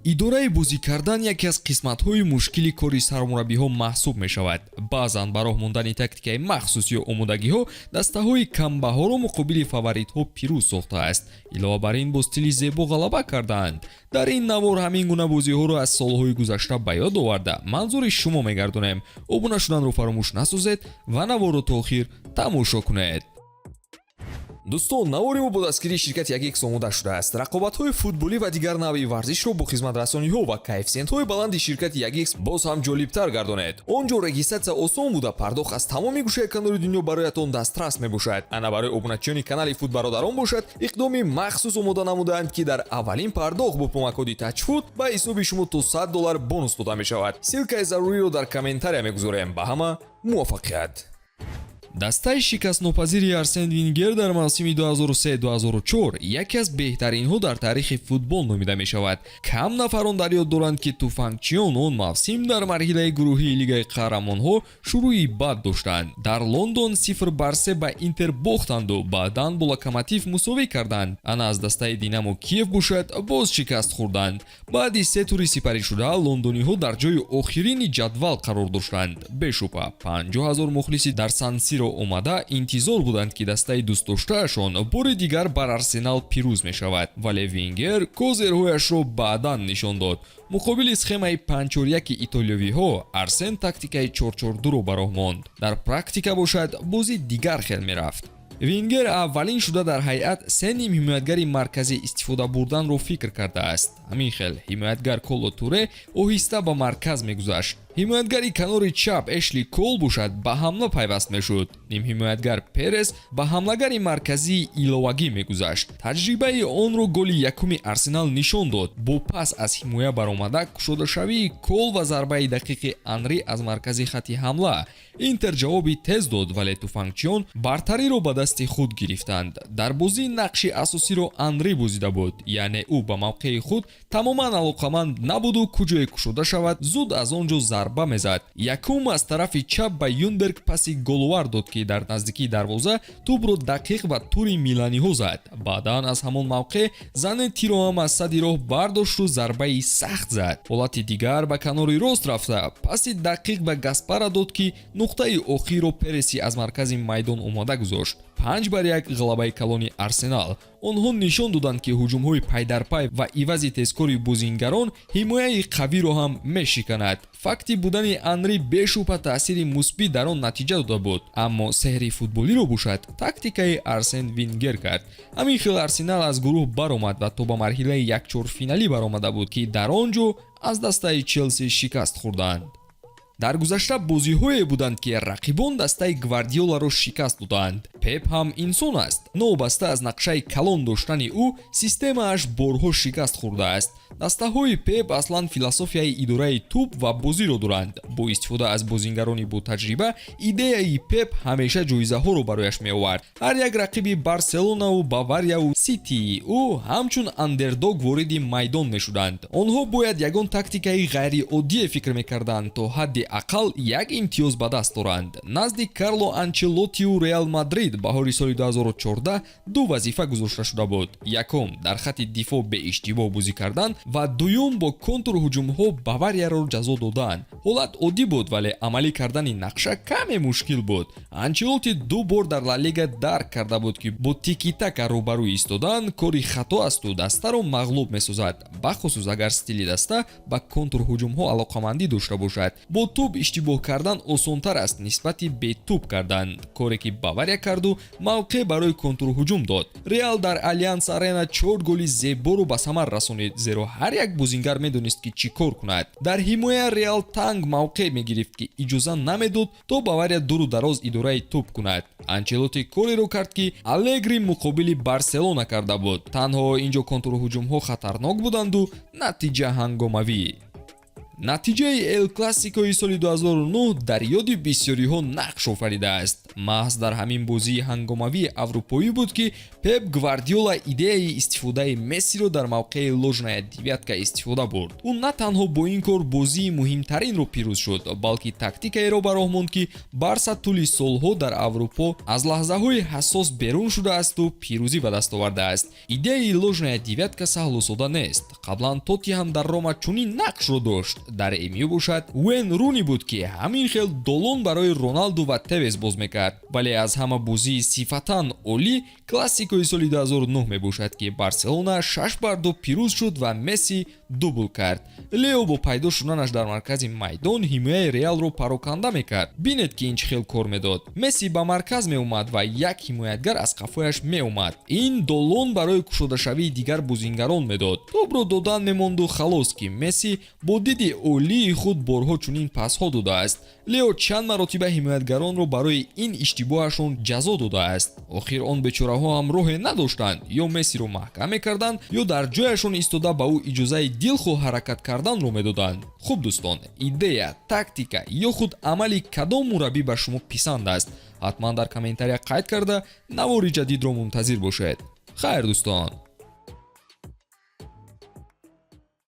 Идораи бозӣ кардан яке аз қисматҳои мушкили кори сармураббиҳо маҳсуб мешавад. Баъзан ба роҳ мондани тактикаи махсус ё омодагиҳо дастаҳои камбаҳоро муқобили фаворитҳо пирӯз сохтааст. Илова бар ин, бо стили зебо ғалаба кардаанд. Дар ин навор ҳамин гуна бозиҳоро аз солҳои гузашта ба ёд оварда, манзури шумо мегардонем. Обуна шуданро фаромӯш насозед ва наворро то охир тамошо кунед. Дӯстон, навори мо бо дастгирии ширкати 1X омода шудааст. Рақобатҳои футболӣ ва дигар навъи варзишро бо хизматрасониҳо ва коэффисиентҳои баланди ширкати 1X боз ҳам ҷолибтар гардонед. Он ҷо регистратсия осон буда, пардохт аз тамоми гӯшаи канори дунё бароятон дастрас мебошад. Ана барои обуначиёни канали Футбародарон бошад, иқдоми махсус омода намудаанд, ки дар аввалин пардохт бо промокоди Тачфут ба ҳисоби шумо то 100 доллар бонус дода мешавад. Ссылкаи заруриро дар комментария мегузорем. Ба ҳама муваффақият! Дастаи шикастнопазири Арсен Венгер дар мавсими 2003-2004 яке аз беҳтаринҳо дар таърихи футбол номида мешавад. Кам нафарон дар ёд доранд, ки туфангчиён он мавсим дар марҳилаи гурӯҳии Лигаи қаҳрамонҳо шурӯи бад доштанд. Дар Лондон 0-3 ба Интер бохтанду баъдан бо Локомотив мусовӣ карданд. Ана аз дастаи Динамо Киев бошад, боз шикаст хӯрданд. Баъди се тури сипаришуда лондониҳо дар ҷои охирини ҷадвал қарор доштанд. Бешубҳа, 50 000 мухлиси дар Сан Сиро омада интизор буданд, ки дастаи дӯстдоштаашон бори дигар бар Арсенал пирӯз мешавад, вале Венгер козырьҳояшро баъдан нишон дод. Муқобили схемаи 5-4-1 итолиёвиҳо Арсен тактикаи 4-4-2-ро ба роҳ монд. Дар практика бошад, бозӣ дигар хел мерафт. Венгер аввалин шуда дар ҳайат се нимҳимоятгари марказӣ истифода бурданро фикр кардааст. Ҳамин хел ҳимоятгар Коло Туре оҳиста ба марказ мегузашт, ҳимоятгари канори чап Эшли Кол бошад, ба ҳамла пайваст мешуд, нимҳимоятгар Перес ба ҳамлагари марказии иловагӣ мегузашт. Таҷрибаи онро голи якуми Арсенал нишон дод: бо пас аз ҳимоя баромада кушодашавии Кол ва зарбаи дақиқи Анри аз маркази хатти ҳамла. Интер ҷавоби тез дод, вале туфангчиён бартариро ба дасти худ гирифтанд. Дар бозӣ нақши асосиро Анри бозида буд, яъне ӯ ба мавқеи худ тамоман алоқаманд набуду куҷое кушода шавад, зуд аз он ҷо зарба мезад. Якум аз тарафи чап ба Юнберг паси головар дод, ки дар наздикии дарвоза тӯбро дақиқ ба тури миланиҳо зад. Баъдан аз ҳамон мавқеъ Занеттиро ҳам аз сади роҳ бардошту зарбаи сахт зад. Ҳолати дигар, ба канори рост рафта паси дақиқ ба Гаспара дод, ки нуқтаи охирро Переси аз маркази майдон омода гузошт. 5-1, ғалабаи калони Арсенал. Онҳо нишон доданд, ки ҳуҷумҳои пайдарпай ва ивази тезкори бозингарон ҳимояи қавиро ҳам мешиканад. Факти будани Анри бешубҳа таъсири мусбӣ дар он натиҷа дода буд, аммо сеҳри футболиро бошад, тактикаи Арсен Венгер кард. Ҳамин хел Арсенал аз гурӯҳ баромад ва то ба марҳилаи якчорфиналӣ баромада буд, ки дар он ҷо аз дастаи Челси шикаст хӯрданд. Дар гузашта бозиҳое буданд, ки рақибон дастаи Гвардиоларо шикаст додаанд. Пеп ҳам инсон аст. Новобаста аз нақшаи калон доштани ӯ, системааш борҳо шикаст хӯрдааст. Дастаҳои Пеп аслан философияи идораи тӯб ва бозиро доранд бо истифода аз бозингарони ботаҷриба. Идеяи Пеп ҳамеша ҷоизаҳоро барояш меовард. Ҳар як рақиби Барселонаву Баварияву Ситии ӯ ҳамчун андердог вориди майдон мешуданд. Онҳо бояд ягон тактикаи ғайриоддие фикр мекарданд, то ҳадди ақал як имтиёз ба даст доранд. Назди Карло Анчелоттиу Реал Мадрид баҳори соли 2014 ду вазифа гузошта шуда буд: якум, дар хатти дифоъ беиштибоҳ бозӣ кардан ва дуюм, бо контрҳуҷумҳо Баварияро ҷазо додан. Ҳолат оддӣ буд, вале амалӣ кардани нақша каме мушкил буд. Анчелотти ду бор дар Ла Лига дарк карда буд, ки бо тикитака рӯбарӯ истодан кори хато асту дастаро мағлуб месозад, бахусус агар стили даста ба контрҳуҷумҳо алоқамандӣ дошта бошад. Бо тӯб иштибоҳ кардан осонтар аст нисбати бетӯб кардан, коре ки Бавария карду мавқеъ барои контрҳуҷум дод. Реал дар Алянс Арена чор голи зеборо ба самар расонид, зеро ҳар як бозингар медонист, ки чӣ кор кунад. Дар ҳимоя Реал танг мавқеъ мегирифт, ки иҷоза намедод, то Бавария дуру дароз идораи тӯб кунад. Анчелотти кореро кард, ки Алегри муқобили Барселона карда буд, танҳо ин ҷо контрҳуҷумҳо хатарнок буданду натиҷа ҳангомавӣ. Натиҷаи Эл Классикои соли 2009 дар ёди бисёриҳо нақш офаридааст. Маҳз дар ҳамин бозии ҳангомавии аврупоӣ буд, ки Пеп Гвардиола идеяи истифодаи Мессиро дар мавқеи ложная девятка истифода бурд. Ӯ на танҳо бо ин кор бозии муҳимтаринро пирӯз шуд, балки тактикаеро ба роҳ монд, ки Барса тӯли солҳо дар Аврупо аз лаҳзаҳои ҳассос берун шудаасту пирӯзӣ ба даст овардааст. Идеяи ложная девятка саҳлу сода нест. Қаблан Тотти ҳам дар Рома чунин нақшро дошт. Дар МЮ бошад, Уэйн Руни буд, ки ҳамин хел долон барои Роналду ва Тевес боз мекард. Вале аз ҳама бозии сифатан олӣ Классикои соли 2009 мебошад, ки Барселона 6-2 пирӯз шуд ва Месси дубл кард. Лео бо пайдо шуданаш дар маркази майдон ҳимояи Реалро пароканда мекард. Бинед, ки ин чӣ хел кор медод. Месси ба марказ меомад ва як ҳимоятгар аз қафояш меомад. Ин долон барои кушодашавии дигар бозингарон медод. Тобро додан мемонду халос, ки Месси бо диди олии худ борҳо чунин пасҳо додааст. Лео чанд маротиба ҳимоятгаронро барои ин иштибоҳашон ҷазо додааст. Охир он бечораҳо ҳам роҳе надоштанд: ё Мессиро маҳкам мекарданд, ё дар ҷояшон истода ба ӯ иҷозаи дилхоҳ ҳаракат карданро медоданд. Хуб, дӯстон, идея, тактика ё худ амали кадом мураббӣ ба шумо писанд аст, ҳатман дар комментария қайд карда, навори ҷадидро мунтазир бошед. Хайр, дӯстон.